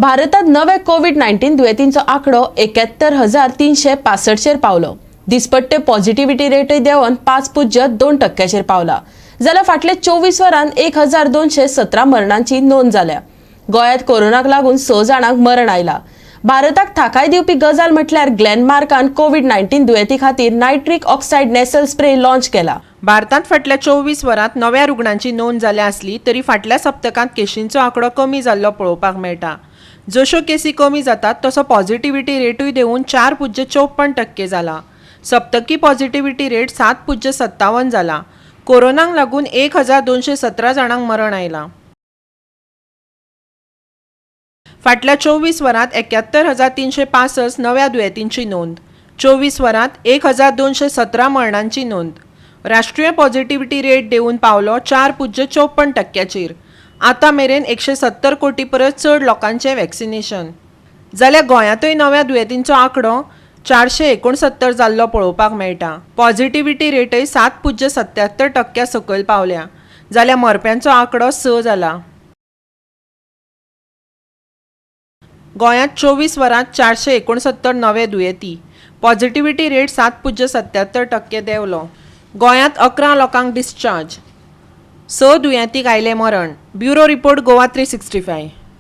भारतांत नवे कोवीड 19 दुयेंतींचो आंकडो 71,365चेर पावलो. दिसपट्टे पॉझिटिव्हिटी रेटय देंवन 5.2 टक्क्याचेर पावला, जाल्यार फाटल्या 24 वरांत 1217 मरणांची नोंद जाल्या. गोंयांत कोरोनाक लागून स जाणांक मरण आयला. भारताक थाकाय दिवपी गजाल म्हटल्यार ग्लॅनमार्कान कोवीड 19 दुयेंती खातीर nitric oxide nasal spray launch केला. भारतांत फाटल्या 24 वरांत नव्या रुग्णांची नोंद जाल्या आसली तरी फाटल्या सप्तकांत केशींचो आंकडो कमी जाल्लो पळोवपाक मेळटा. जश्यो केसी कमी जातात तसो पॉझिटिव्हिटी रेटूय देंवून 4.54% जाला. सप्तकी पॉझिटिव्हिटी रेट 7.57 जाला. कोरोनाक लागून 1217 जाणांक मरण आयलां. फाटल्या 24 वरांत 71,365 नव्या दुयेंतींची नोंद. 24 वरांत 1217 मरणांची नोंद. राष्ट्रीय पॉझिटिव्हिटी रेट देंवून पावलो 4.54 टक्क्याचेर. आतां मेरेन 170 कोटी परस चड लोकांचें वॅक्सिनेशन. जाल्यार गोंयांतूय नव्या दुयेंतींचो आंकडो 469 जाल्लो पळोवपाक मेळटा. पॉझिटिव्हिटी रेटय 7.77 टक्क्या सकयल पावल्या, जाल्यार मरप्यांचो आंकडो 6 जाला. गोंयांत 24 वरांत 469 नवे दुयेंती. पॉझिटिव्हिटी रेट 7.77% देंवलो. गोंयांत 11 लोकांक डिस्चार्ज. स दुयेंतीक आयलें मरण. Bureau report, Goa 365.